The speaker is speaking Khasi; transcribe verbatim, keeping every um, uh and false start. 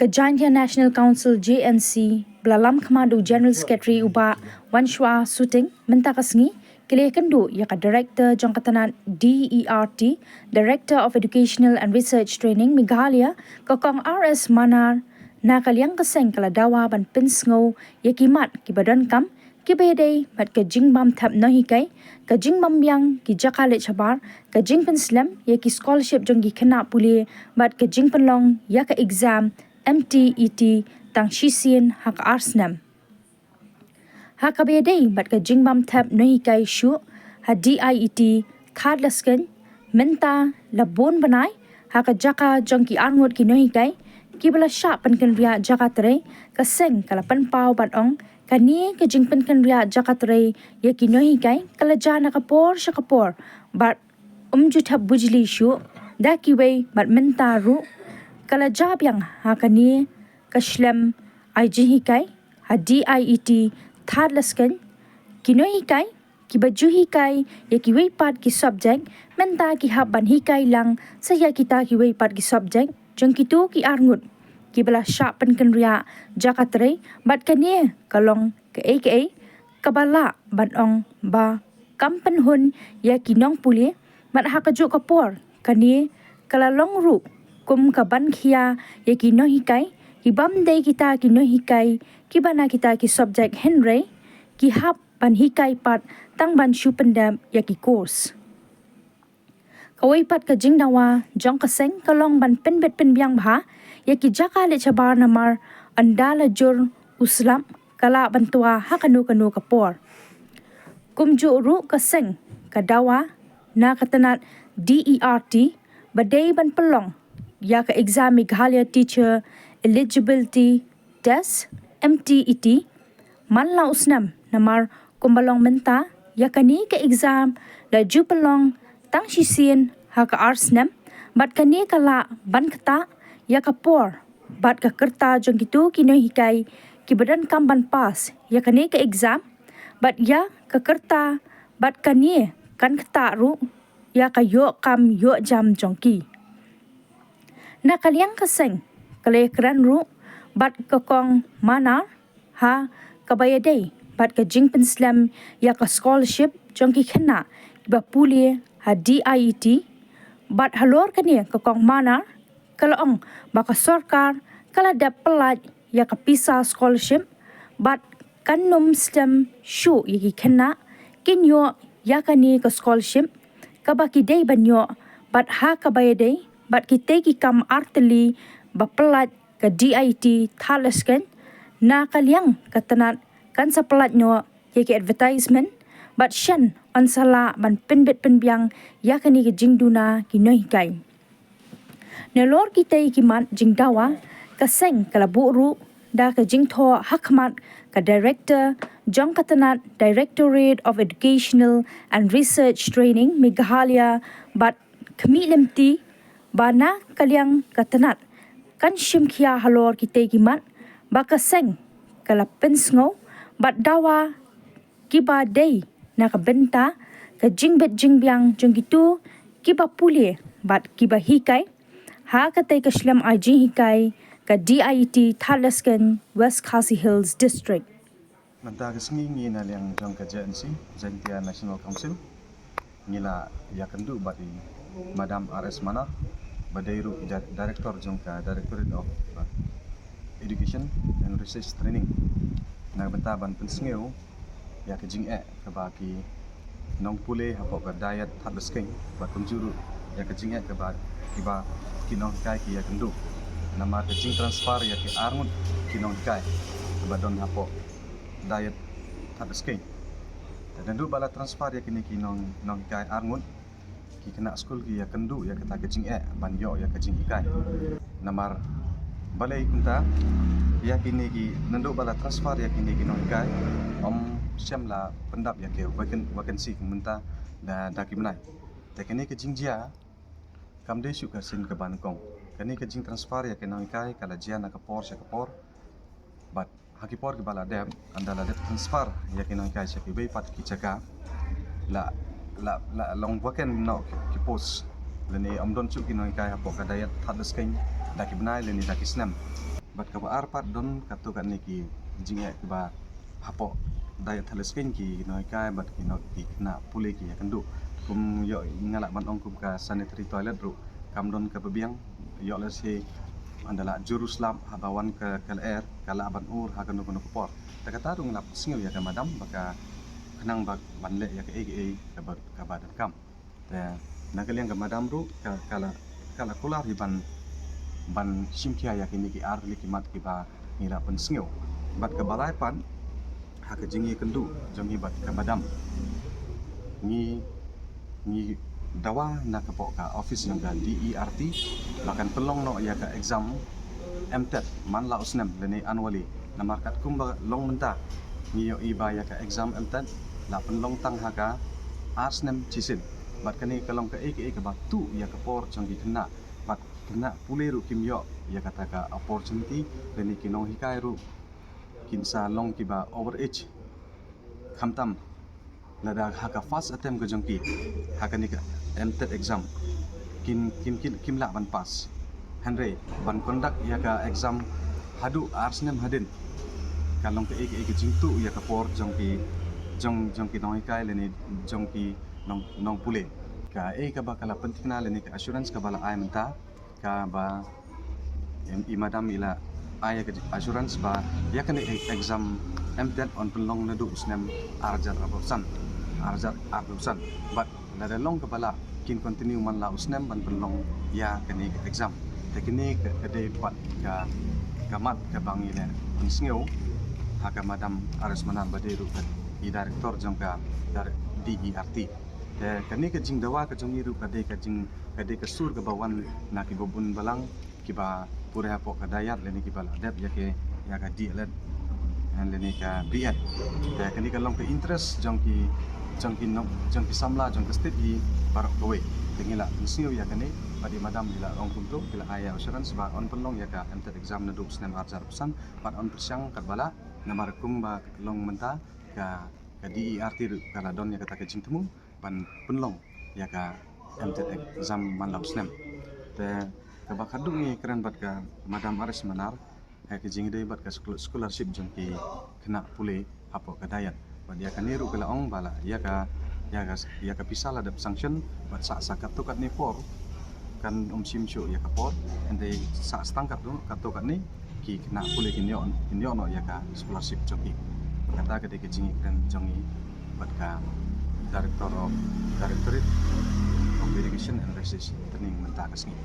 Ka Jaintia National Council, J N C, ba la lam khmat da u General Secretary u Bah Wanshwa Suting, mynta ka sngi, ki la ïakynduh ïa ka Director jong ka tnat D E R T, Director of Educational and Research Training, Meghalaya, ka Kong R S Manar, na ka liang ka seng ka la dawa ban pynsngew ïa ki mat kiba donkam, kiba ïadei bad ka jingbym thep nonghikai, ka jingbym biang ki jaka leit shabar, ka jingpynslem ïa ki scholarship jong ki khynnah pule, bad ka jingpynlong ïa ka exam M T E T tang shisien ha ka ar snem. Ha kaba ïadei bad ka jingbym thep nonghikai shuh ha D I E T Thadlaskein, mynta la bun bnai, ha ka jaka jong ki arngut ki nonghikai kiba la shah pynkynriah jaka trei, ka seng ka la pynpaw bad ong, kane ka jingpynkynriah jaka trei ïa ki nonghikai ka la jia na ka por sha ka por, bad ym ju thep bujli shuh da kiwei, bad mynta ruh ka la jia biang ha kane ka shlem ai jinghikai ha D I E T Thadlaskein. Ki nonghikai kiba ju hikai ïa kiwei pat ki subject, mynta ki hap ban hikai lang sa ïa kita kiwei pat ki subject jong kito ki arngut kiba la shah pynkynriah jaka trei, bad kane ka long kaei kaei kaba lah ban ong ba kam pynhun ïa ki nongpule, bad ha kajuh ka por kane ka la long ruh kum ka ban khia ïa ki nonghikai kibym dei kita ki nonghikai kiba na kita ki subject, hynrei ki hap ban hikai pat tang ban shu pyndep ïa ki course. Kawei pat ka jingdawa jong ka seng ka long ban pynbit pynbiang bha ïa ki jaka leit shabar, namar ynda la jur u slap ka lah ban twa ha kano kano ka por. Kumjuh ruh ka seng ka dawa na ka tnat D E R T ba dei ban pynlong ïa ka exam Meghalaya Teacher Eligibility Test, M T E T, man la u snem, namar kumba long mynta, ïa kane ka exam la ju pynlong tang shisien ha ka ar snem, bad kane ka lah ban ktah ïa ka por bad ka kyrta jong kito ki nonghikai kiba donkam ban pass ïa kane ka exam, bad ïa ka kyrta bad kane kan ktah ruh ïa ka ïoh kam ïoh jam jong ki. Na ka liang ka seng ka la ïakren ruh bad ka Kong Manar ha kaba ïadei bad ka jingpynslem ïa ka scholarship jong ki khynnah kiba pule ha D I E T, bad halor kane ka Kong Manar ka la ong ba ka sorkar ka la dep pyllait ïa ka pisa scholarship, bad kan nym slem shuh ïa ki khynnah kin ïoh ïa kane ka scholarship kaba ki dei ban ïoh, bad ha kaba ïadei bad kitei ki kam artylli ba pyllait ka D I E T Thadlaskein, na ka liang ka tnat kan sa pyllait noh ïa ki advertisement, bad shen yn sa lah ban pynbit pynbiang ïa kane ka jingduna ki nonghikai. Nalor kitei ki mat jingdawa, ka seng ka la buh ruh da ka jingthoh ha khmat ka Director jong ka tnat Directorate of Educational and Research Training Meghalaya, Bah Khmih Lynti, ba na ka liang ka tnat kan shim khia halor kitei ki mat, ba ka seng ka la pynsngew bad dawa kiba dei na ka bynta ka jingbit jingbiang jong kito kiba pule bad kiba hikai ha katei ka shlem ai jinghikai ka D I E T Thadlaskein, West Khasi Hills District. Mynta ka sngi ngi na liang jong ka J N C, Jaintia National Council, ngi la ïakynduh bad i Madam R S Manar, ba dei ruh i Di-, Director jong ka Directorate of, uh, Education and Research Training, na ka bynta ban pynsngew ïa ka jingeh kaba ki nongpule hapoh ka Dayat Thadlaskein, bad kumjuh ruh ïa ka jingeh kaba kiba ki nonghikai ki ïakynduh namar ka jingtransfer ïa ki arngut ki nonghikai kaba don hapoh Dayat Thadlaskein. Te naduh ba la transfer ïa kine ki nong, nonghikai arngut, ki khynnah skul ki ïakynduh ïa kata ka jingeh ban ïoh ïa ka jinghikai. Namar balei kumta, ïa kine ki, naduh ba la transfer ïa kine ki nonghikai, ym shym la pyndap ïa ki vacan-, vacancy kum mynta da, da ki bnai. Te kane ka jingjia kam dei shuh ka sien kaba nyngkong. Kane ka jingtransfer ïa ki nonghikai ka la jia na ka por sha ka por. Bad ha ki por kiba la dep, ynda la dep transfer ïa ki nonghikai sha kiwei pat ki jaka, la, la, la long vacant noh ki, ki post, lane ym don shuh ki nonghikai hapoh ka Dayat Thadlaskein da ki bnai lane da ki snem. Bad kaba ar pat don katto katne ki jingeh kiba hapoh Dayat Thale Skein ki nonghikai bad ki nong ki khynnah pule ki ïakynduh. Kum ïoh nga lah ban ong kum ka sanitary toilet ruh kam don kaba biang, ïoh lehse ynda lah jur u slap haba wan ka, ka lyer ka lah ban ur ha kano kano ka por. Te kata ruh nga lah pynsngew ïa ka madam ba ka khnang ba ban leh ïa kaei kaei kaba, kaba donkam. Te na ka liang ka madam ruh ka, ka la, ka la kular hi ban, ban shim khia ïa kine ki ar tylli ki mat kiba ngi la pynsngew. Bad kaba lai pat ha ka jingïakynduh jong ngi bad ka madam, ngi, ngi dawa na ka poh ka office jong ka D E R T ba kan pynlong noh ïa ka exam M TET man la u snem lane annually. Namar katkum ba long mynta ngi ïohi ba ïa ka exam M TET la pynlong tang ha ka ar snem shisien. Bad kane ka long kaei kaei kaba tuh ïa ka por jong ki khynnah. Bad khynnah pule ruh kim ïoh ïa kata ka opportunity, lane ki nonghikai ruh kin sa long kiba overage. Khamtam lada ha ka first attempt ka jong ki ha kane ka M TET exam kin, kin, kin, kim lah ban pass. Hynrei ban conduct ïa ka exam haduh ar snem hadien ka long kaei kaei ka jingtuh ïa ka por jong ki, jong, jong ki nonghikai lane jong ki nong, nongpule. Kaei kaba ka la pynthikna lane ka assurance kaba la ai mynta kaba i madam i la ai ïa ka assurance ba ïa kane exam M TET yn pynlong naduh u snem ar hajar arphew san, ar hajar arphew san. Bad lada long kaba lah kin continue man la u snem ban pynlong ïa kane ka exam. Te kine ka, ka dei pat ka, ka mat kaba ngi la pynsngew ha ka madam Aris Manar ba dei ruh ka i director jong ka D E R T. Te kane ka jingdawa ka jong ngi ruh ka dei ka jing, ka dei ka sur kaba wan na kiba bun balang kiba pule hapoh ka Dayat lane kiba la dep ïa ka, ïa ka D.El.Ed lane ka B.Ed. Te kane ka long ka interest jong ki, jong ki nong, jong ki samla jong ka state hi baroh kawei. Te ngi la pynsngew ïa kane bad i madam i la ong kumto, i la ai ïa assurance ba yn pynlong ïa ka M TET exam naduh u snem ar hajar arphew san bad yn pyrshang katba lah namar kumba long mynta ka, ka D.E.R.T ruh ka la don ïa kata ka jingthmu ban pynlong ïa ka M TET exam man la u snem. Te kaba khadduh ngi kren bad ka madam Aris Manar ha ka jingïadei bad ka scholarship jong ki khynnah pule hapoh ka Dayat. Bad ïa kane ruh ka la ong ba la ïa ka, ïa ka, ïa ka pisa la dep sanction bad sah sa katto katne por kan ym shim shuh ïa ka por, hynrei sah sa tang katto katne ki khynnah pule kin ïoh, kin ïoh noh ïa ka scholarship jong ki. Kata ka dei ka jingïakren jong ngi bad ka Director of, Directorate of Education and Research Training mynta ka sngi.